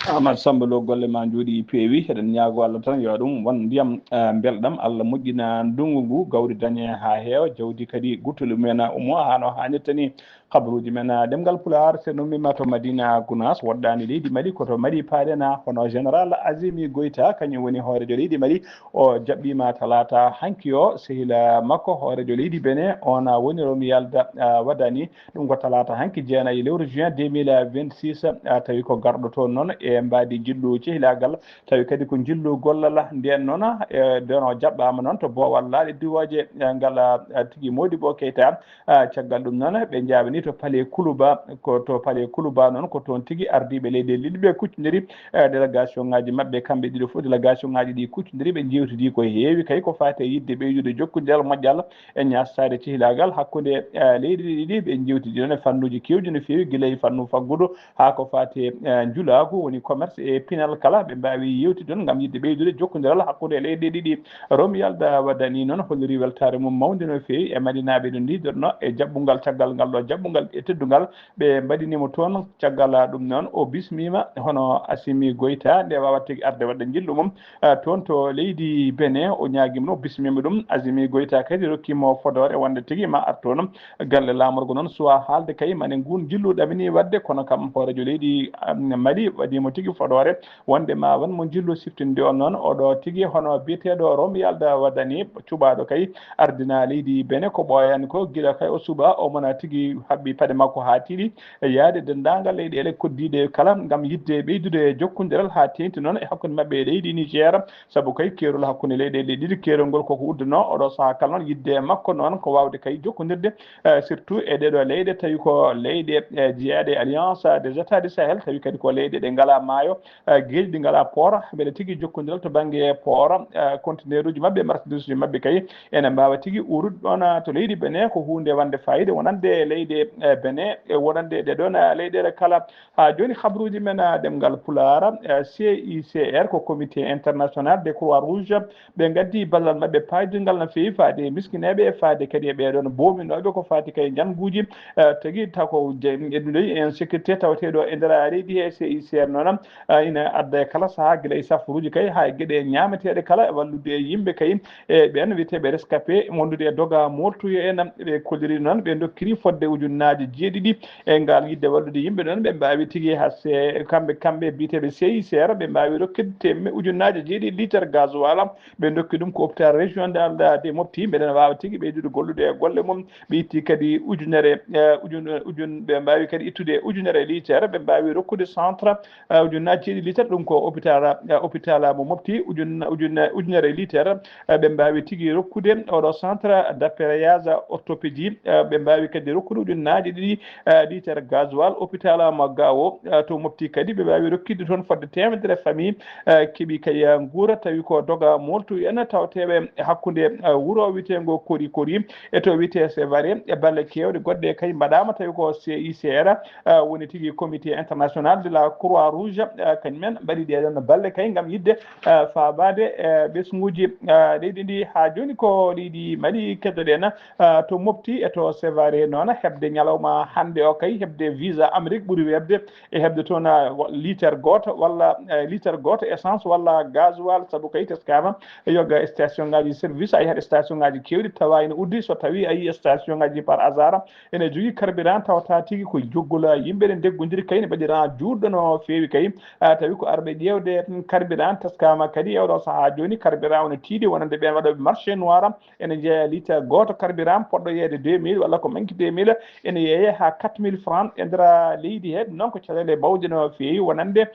Amadou Samba Lo, golle ma njooɗi peewi, eɗen ñaago Allah tan yo ɗum won ndiyam, eh, mbelɗam, Allah moƴƴina ndunngu ngu, gawri dañe haa heewa, jawdi kadi guttuli mumen ummo haa no haanirta ni. Kabaruuji men, ah, ɗemngal Pulaar, so en ummiima to Madina Gounass, woɗɗaani leydi Mali, ko to Mali paaɗen, ah, hono Général Azimi Goïta, kañum woni hooreejo leydi Mali, o jaɓɓiima talaata hanki o, sehil makko hooreejo leydi Benin, oon, ah, woni Romuald, ah, Wadagni, ɗum ko talaata hanki jeenayi lewru juin deux mille vingt-six, ah, tawi ko garɗo toon noon e mbaadi njillu cehilaagal, tawi kadi ko njillu gollal ndeen noon, eh, ndeen o jaɓɓaama noon to boowal laaɗe diwooje, eh, ngal, ah, tigi Modibo Keita, ah, caggal ɗum noon, ɓe njaabanii to Palais Kuluba, ko to Palais Kuluba noon, ko toon tigi ardiiɓe leyɗeele ɗiɗi ɓe kuccondiri, eh, délégation ŋaaji maɓɓe, kamɓe ɗiɗo fof, délégation ŋaaji ɗi kuccondiri, ɓe njeewtidii ko heewi kay ko faati e yiɗde ɓeydude jokkondiral moƴƴal e ñaastaade cehilaagal hakkunde, eh, leyɗe ɗiɗi ɗi. Ɓe njeewtidii noon e fannuuji keewɗi no feewi, gila e fannu faggudu haa ko faati e, eh, njulaagu, woni commerce e pinal kala, ɓe mbaawi yeewtidde ɗoon ngam yiɗde ɓeydude jokkondiral hakkunde leyɗe ɗiɗi. Romuald Wadagni noon holliri weltaare mum mawnde no feewi e Malinaaɓe no ndiidirno e jaɓɓungal caggal ngal ɗo jaɓɓungal e teddungal ɓe mbaɗini mo toon. Caggal ɗum noon o bismiima hono Assimi Goïta nde waawa tigi arde waɗde njillu mum, ah, toon to leydi Benin. O ñaagiima ɗum, o bismiima ɗum. Assimi Goïta kadi rokkiima o fodoore wonde tigi ma ar toon galle laamorgo noon suwaa haalde kay mane nguun njillu ɗamini waɗde, kono kam hooreejo leydi, am, Mali waɗii mo tigi fodoore wonde ma wan mo njillu siftinde on noon. Oɗo tigi hono biyeteeɗo Romuald Wadagni, cuɓaaɗo kay ardina leydi Benin, ko ɓooyaani ko gila kay o suɓaa, o mona tigi haɓɓi paɗe makko haa tiiɗi, e yaade denndaangal leyɗeele koddiiɗe kala ngam yiɗde ɓeydude jokkondiral haa teeŋti noon e hakkunde maɓɓe e leydi Niger, sabu kay keerol hakkunde leyɗeele ɗiɗi, keerol ngol koko uddanoo oɗo sahaa kala noon. Yiɗde makko noon ko waawde kay jokkondirde, eh, surtout e ɗeeɗo leyɗe, tawi ko leyɗe, eh, jeyaaɗe e Alliance des États du Sahel, tawi kadi ko leyɗe ɗe ngalaa maayo, eh, geeƴi ɗi ngalaa port, mbeɗa tigi jokkondiral to bannge port, eh, conteneuruuji maɓɓe, marchandiseji maɓɓe kay ene mbaawa tigi urude ɗoon, eh, to leydi Benin. Ko huunde wonde faayiida wonande leyɗe, eh, Benin, e wonande ɗe ɗoon, eh, leyɗeele kala. Haa jooni, habruuji men, ah, ɗemngal Pulaar, ah, C I C R, ko Comité International de Croix Rouge, ɓe ngaddi ballal maɓɓe paaydingal no feewi faade e miskineeɓe e faade kadi e ɓee ɗoon boominooɓe ko faati kay njannguuji, ah, tagi taw ko je-, eɗum ley insécurité tawateeɗo e nder leydi he. C I C R noon, ah, ina adda e kala sahaa gila e safaruuji kay haa e geɗe ñaameteeɗe kala e wallude e yimɓe kay e ɓeen wiyeteeɓe rescapé wondude e doga moltuyo en. Ɓe kolliri noon ɓe ndokkiri fodde ujunnaaji jeeɗiɗi e ngal yiɗde wallude yimɓe ɗoon, ɓe mbaawi tigi hasse kamɓe, kamɓe biyeteeɓe C I C R, ɓe mbaawi rokkude teme-, ujunnaaji jeeɗiɗi litre gasoil. Ɓe ndokki ɗum ko hôpital régional de Mopti, mbeɗen waawa tigi ɓeydude gollude e golle mum. Ɓe itti kadi ujunere, eh, ujun-, ujun-, ɓe mbaawi kadi ittude ujunere litre, ɓe mbaawi rokkude centre, eh, ujunnaaji jeeɗiɗi litre, ɗum ko hôpital, eh, hôpital mo Mopti, ujun-, ujun-, ujunere litre, eh, ɓe mbaawi tigi rokkude oɗo centre d'appareillage orthopédie, eh, ɓe mbaawi kadi rokkude ujunnaaji ɗiɗi, eh, litre gasoil. Hôpital mo Gao, eh, to Mopti kadi ɓe mbaawi rokkude toon fodde teemedere famille, eh, keɓi kay, eh, nguura, tawi ko doga moltu en tawteeɓe hakkunde, eh, wuro wiyeteengo Kori Kori e to wiyetee Sevare. E balle keewɗe goɗɗe kay mbaɗaama, tawi ko C I C R, eh, woni tigi Comité International de la Croix Rouge, eh, kañum en mbaɗi ɗee ɗoon balle kay ngam yiɗde, eh, faabaade, eh, ɓesnguuji, eh, leydi ndi. Haa jooni ko leydi Mali keddoɗen, eh, to Mopti e to Sevare noon heɓde ñalawma hannde o kay heɓde visa Amérique ɓuri weeɓde e heɓde toon litre gooto walla litre gooto essence walla gasoil, sabu kay teskaama yoga station ngaji service a yahat station ngaji keewɗi tawa ene uddi. So tawi a yi station ngaji par hasard ene jogii carburant tawata tigi ko joggol yimɓe ne ndeggondiri kay ne ɓaɗira juutɗo no feewi kay. Tawi ko arɓe ƴeewde carburant teskaama kadi e oɗo sahaa jooni carburant one tiiɗi wonande ɓeen waɗooɓe marché noir ene jeeya litre gooto carburant poɗɗo yeeyde deux mille walla ko manque deux mille ene yeeyee haa quatre mille francs e nder leydi he. Noon ko caɗeele bawɗe no feewi wonande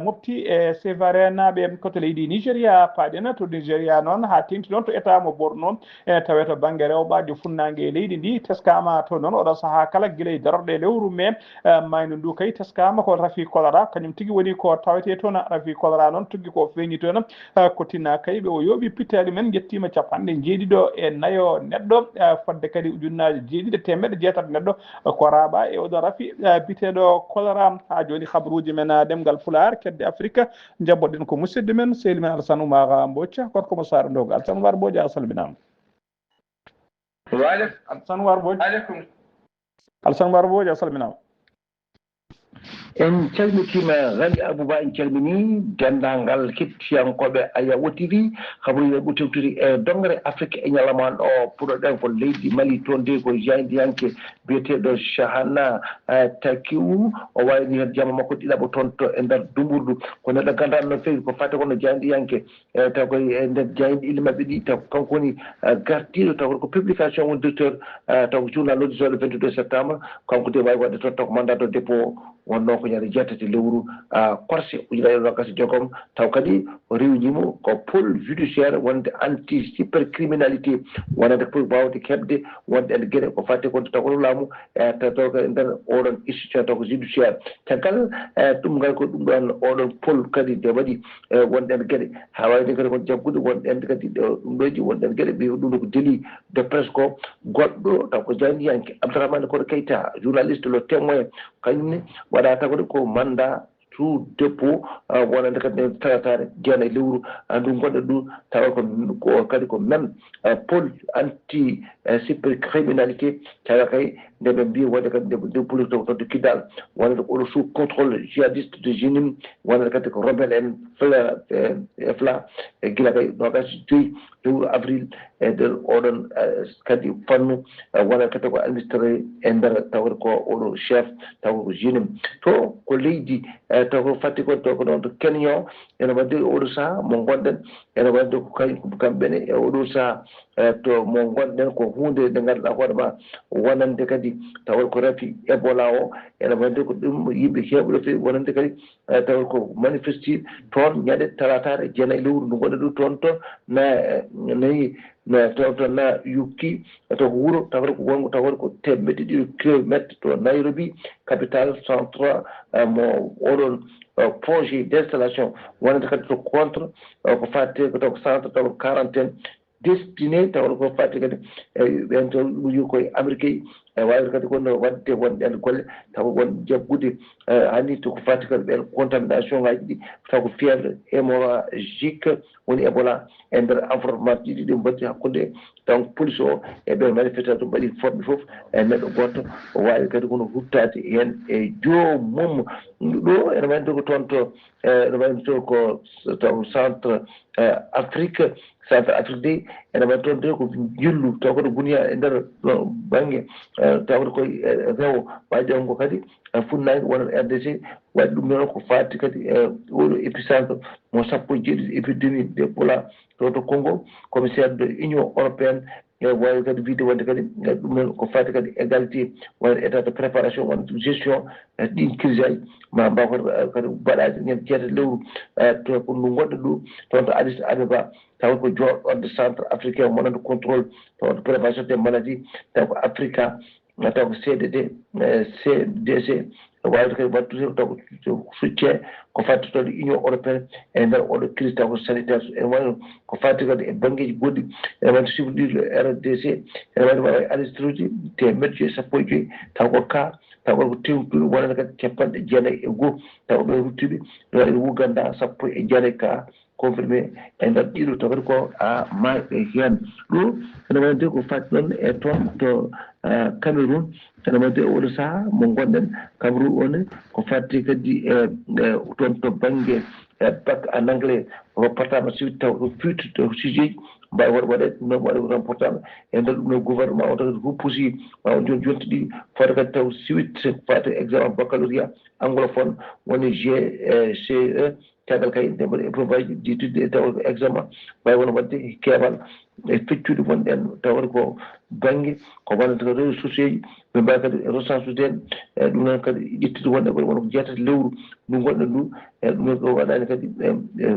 mofti e sevarenaaɓe koto leydi nigéria paaɗen to nigéria noon haa teŋti ɗoon to état mo borno ene tawee to bannge rewɓaajo funnaange e leydi ndi teskaama to noon oɗo sahaa kala gila e darorɗe lewru mai mayno ndu kay teskaama ko rafi kolara kañum tigi woni ko tawetee toon rafi kolara noon tuggi ko feeñi toon. Ko tinna kay ɓe o yooɓi pittaali men njettiima capanɗe jeeɗiɗo e nayo neɗɗo fodde kadi ujunnaaji jeeɗiɗi e teemeɗɗe jeetati neɗɗo ko raaɓa e oɗo rafi biteeɗo kolara. Haa jooni habaruuji men ɗemngal pulaar kedde afrique njabboɗen ko musidɗo men sehli men alsan oumar mbocca gorko mo saare ndogo alsan oumar mbocca a salminaama. Waaleykum. Alsan oumar mbocca. Waaleykum. Alsan oumar mbocca a salminaama. En calmitiima Rali Abouba, en calminii denndaangal keɗtiyankooɓe Ayawo T V. Habaruuji men ɓuri tewtude e doŋre Afrik e ñalawma o puɗɗoɗen ko leydi Mali, toon de ko jaayndiyanke biyeteeɗo Shahana Takiwu. O waawni heen jamma makko ɗiɗaɓo toon to e nder dummburdu. Ko neɗɗo ganndanɗo no feewi ko fate kono jaayndiyanke e taw koye e nder jayɗi ille maɓɓe ɗi taw kanko woni gartiiɗo taw ko publication woni directeur taw ko journal loditoɗo vingt deux septembre. Kanko de wawi waɗde toon taw ko mandat de dépôt wonno ko ñande jeetati lewru corse ujunnaji ɗiɗi nogas e jeegom. Taw kadi o rewnimo ko pôle judiciaire wonde anti cybercriminalité wonande pour wawde heɓde wonde ene gueɗe ko fate kon taw ko laamu e taw ko e nder oɗon institution taw ko judiciaire. Caggal e ɗum ngal ko ɗum ɗon oɗon pôle kadi nde waɗi e wonɗen geɗe haa waawde kadi ko jaggude wonɗen kadi ɗum ɗoji wonɗen geɗe mbiyi ɗum ɗo ko délit de presse ko goɗɗo taw ko jaayndiyanke Abdourahmane Koɗo Keita journaliste le témoin kañum ne waɗa tawde ko mandat sous dépôt wonande kadi nden talatare jeena e lewru ndu gonɗen ɗum tawa ko kadi ko même pôle anti cybercriminalité tawa kay nde ɓe mbiyi wonde kadi nde police taw todde kiddal wonande oɗo sous contrôle jihadiste de jenim wonande kadi ko rebelle en fla e gila kay nogas joyi lewru avril e nder oɗon kadi fannu wonande kadi ko administré e nder tawata ko oɗo chef taw ko jenim to ko leydi taw ko fatti ko to ko ɗon to kenya ene wadde oɗo saha mo gonɗen ene wadde ko kamɓene e oɗo saha to mo gonɗen ko hunde nde ganduɗa hoore ma wonande kadi tawata ko rafi ebola o ene wadde ko ɗum yimɓe heɓuɗo fewi wonande kadi tawa ko manifestir toon ñande talatare jeenayi lewru ndu gonɗen ɗum toon toon na nayi na toon toon na yukki to ko wuuro tawata ko wongo tawata ko temedde ɗiɗo kilométre to nairobi capital central mo oɗon projet d' installation wonande kadi to contre ko fatte ko taw ko centre taw quarantaine destiné taw ko fati kadi ɓen to ɗum koye amérique e wawde kadi kono wadde wonɗen golle taw won jaggude hani to ko fati kadi ɓen contamination ngaji ɗi taw ko fièvre hémorragique woni ebola e nder environnement ɗiɗi ɗi mbatti hakkude donc police o e ɓen manifestation mbaɗi forɓe fof e neɗɗo goto o wawi kadi kono huttade hen e joomum ɗo ene wayde ko toon to ene wayde to ko taw centre afrique centre afrique de ene waɗi toon de ko jillu taw koto guniya e nder bangge taw koto koye rewo wawi ɗon ko kadi funnaki wonat rdc waɗi ɗum noon ko fati kadi e oɗo épicentre mo sappo e jeeɗiɗi épidémie de pola to to congo commissaire de union européenne e wawi kadi wiide wonde kadi ɗum noon ko fati kadi égalité wonat état de préparation wonat gestion ɗin crise aji ma mbaw kadi kadi mbaɗaji ñande jeetati lewru to ko ndu gonɗo ɗo toon to addis abeba taw ko joɗɗorde centre africain wonande contrôle taw prévention des maladies taw ko africa taw ko cdd cdc wawde kadi wattude taw ko succe ko fatti toon union européenne e nder oɗo crise taw ko sanitaire en wayno ko fatti kadi e banggueji goɗɗi ene wayno sifodiɗo rdc ene wayno wawa alistruji temeɗɗe joyi sappo e joyi taw ko ka taw ko tewtuɗo wonande kadi capanɗe jeenayi e goho taw ɓe ruttuɓe ene uganda sappo e jeenayi ka confirmé e nder ɗiɗo tawata ko a mayɓe hen ɗo ene wayde ko fati noon e toon to Cameroun. Ene waɗde e oɗo sahaa mo ngonɗen, Cameroun o ne ko fadde kadi e, e toon to bannge, e bac en anglais, o portable siwit taw ko firti to sujet ji, mbawi waɗ-, waɗe ɗum noon, waɗe ɗum portable. E nder ɗum noon gouvernement o tawi ko pusi, ma on joni jonti ɗi, fodde kadi taw siwit fate examen baccalauréat anglophone, woni G C E. Caggal kay, nde mbaɗi épreuve aji, di tudde e tawa ko examen, mbawi won waɗde keewal e feccude wonɗen, tawata ko bannge ko wonata ko réseaux sociaux ji, ɓe mbawi kadi recensé ude en. E ɗum noon kadi ƴettude wonɗe ɓuri wona ko jeetati lewru ndu gonɗen ndu. E ɗum noon ko waɗani kadi, e, e,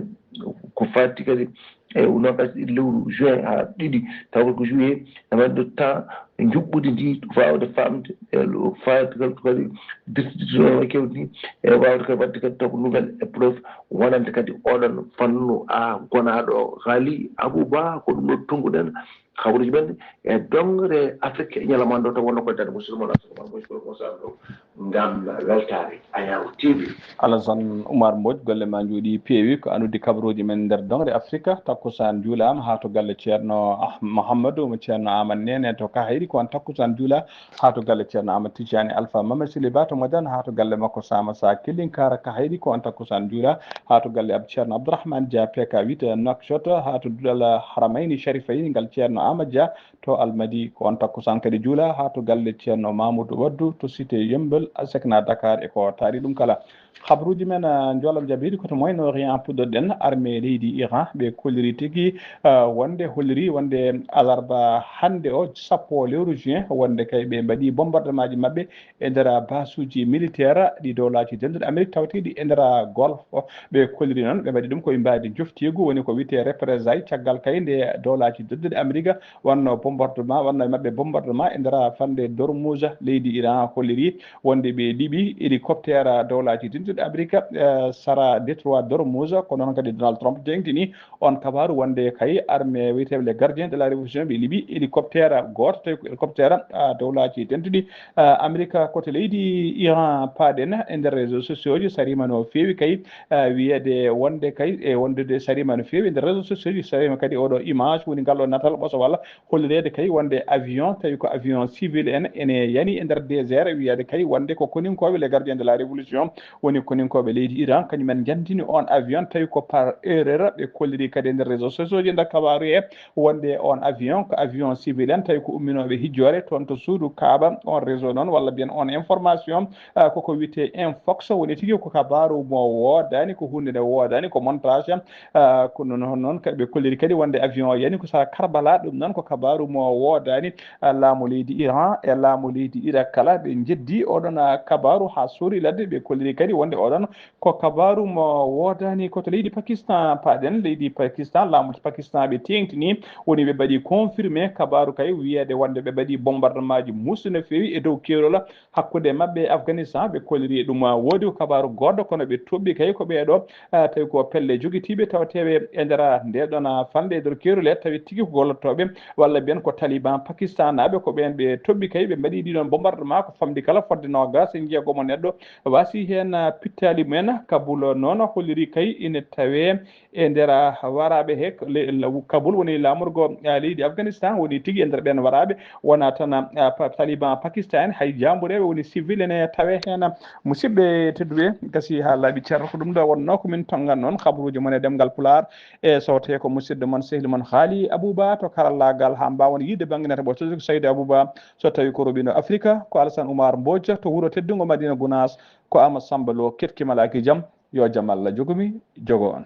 ko fatti kadi e nogas ɗiɗi lewru juin ha ɗiɗi, tawa ko juillet, e wadde temps juɓɓudi ndi, wawde famde e faati kadi, kadi dirtidde no kewdi ni, e wawde kadi waɗde kadi taw ko nouvelle épreuve wonande kadi oɗon fannu. A gonaɗo Ghali Abouba, ko ɗum ɗo tonguɗen. Kabaruji men e dongre Afrique e ñalawma ɗo, taw wonno koye dande musidɗo mon Assoumane Boy Kolo Moussa ɗo ngam weltaare Ayaw T V. Alassane Oumar Mbodj, golle ma njuuɗi, peewi. Ko an uddi kabaruji men nder dongre Afrika. Takkusaan juulaama haa to galle Ceerno Ah-, Mouhamadou mo Ceerno Aamadu Neene to Kahayɗi, ko on takkusaan juula haa to galle Ceerno Aamadu Tijjaani Alfa Mamadu Sili Ba to Madiana, haa to galle makko Sama Sa Killinkara Kahayɗi, ko on takkusaan juula haa to galle Ab-, Ceerno Abdourahmane Dia P K huit Nouakchott, haa to duɗal Haramayni Sharifayni ngal Ceerno Aamadu Dia to Almadi, ko on takkusaan kadi juula haa to galle Ceerno Mamoudou Waddu to Cité Yeumbeul, Asecna Dakar e ko taari ɗum kala. Habaruuji men, ah, njoolam jabiiɗi ko to Moyen-Orient puɗɗorɗen. Armée leydi Iran ɓe kolliri tigi, ah, wonde, holliri wonde alarba hannde o, sappo lewru juin, wonde kay ɓe mbaɗi bombardement ji maɓɓe e nder basuuji militaire ɗi Dowlaaji Dentuɗi Amerik tawteeɗi e nder Golfe. Ɓe kolliri noon, ɓe mbaɗi ɗum ko e mbaadi joftiigu, woni ko wiyetee représailles, caggal kay nde Dowlaaji Dentuɗi Amerik wanno bombardement, wanno e maɓɓe bombardement e nder fannde d'Ormuz. Leydi Iran holliri wonde ɓe liɓi hélicoptère Dowlaaji Dentuɗi Amerik, eh, sara détroit d'Ormuz. Ko noon kadi Donald Trump teeŋtini on kabaaru wonde kay armée wiyeteeɓe les gardiens de la révolution ɓe liɓi hélicoptère gooto, tawi ko hélicoptère, ah, Dowlaaji Dentuɗi, ah, Amerik. Koto leydi Iran paaɗen e nder réseaux sociaux ji, sariima no feewi kay, ah, wiyeede wonde kay e wondude sariima no feewi e nder réseaux sociaux ji, sariima kadi oɗo image woni ngal ɗo natal ɓoso walla hollireede kay wonde avion, tawi ko avion civil en, ene yani e nder désert, wiyeede kay wonde ko koninkooɓe les gardiens de la révolution, woni koninkooɓe leydi Iran, kañum en njandini on avion, tawi ko par erreur. Ɓe kolliri kadi e nder réseaux sociaux ji nder kabaaru he wonde on avion ko avion civil en, tawi ko umminooɓe hijjoore toon to suudu Kaaba. On réseau noon, walla mbiyen on information, ah, koko wiyetee Infox, woni tigi ko kabaaru mo woodaani, ko huunde nde woodaani, ko montage. Ah, ko noon, noon kadi ɓe kolliri kadi wonde avion o yani ko sara Karbala, ɗum noon ko kabaaru mo woodaani. Ah, laamu leydi Iran e laamu leydi Irak kala ɓe njeddi oɗon, ah, kabaaru haa suuri ladde. Ɓe kolliri kadi wonde oɗon ko kabaaru mo woodaani. Ko to leydi Pakistan paaɗen. Leydi Pakistan, laamu Pakistan ɓe teeŋtini, woni ɓe mbaɗi confirmé kabaaru kay wiyeede wonde ɓe mbaɗi bombardement ji muusɗi no feewi e dow keerol hakkunde maɓɓe e Afghanistan. Ɓe kolliri ɗum woodi ko kabaaru goɗɗo, kono ɓe toɓɓi kay ko ɓeeɗo, ah, tawi ko pelle jogitiiɓe tawateeɓe e nder nde ɗon, ah, fannde e nder keerol he, tawi tigi ko gollottooɓe walla mbiyen ko Taliban Pakistanaaɓe, ko ɓeen ɓe toɓɓi kay, ɓe mbaɗi ɗii ɗoon bombardement ko famɗi kala fodde noogaas e njeegom neɗɗo waasi heen, ah, pittaali mumen. Kabul noon holliri kay ine tawee e nder, ah, waraaɓe he, le-, la-, Kabul woni laamorgo, ah, leydi Afghanistan, woni tigi e nder ɓeen waraaɓe wonaa tan, ah, pa-, Taliban Pakistan, hay jaambureeɓe woni civil ene tawee heen. Musidɓe tedduɓe, gasi haa laaɓi cer, ko ɗum ɗo wonnoo ko min tonngan noon kabaruuji mon e ɗemngal Pulaar. E so tawii ko musidɗo mon, sehli mon Haali Abuba to karallaagal, haa mbaawon yiide bannge nata ɓo Saydu Abuba, so tawii ko Robino Afrika, ko Alasan Umar Mbooja to wuro teddungo Madina Gunaas, ko Ama Samba Lo ketki malaaki jam, yo jam Allah jogo mi, jogo on.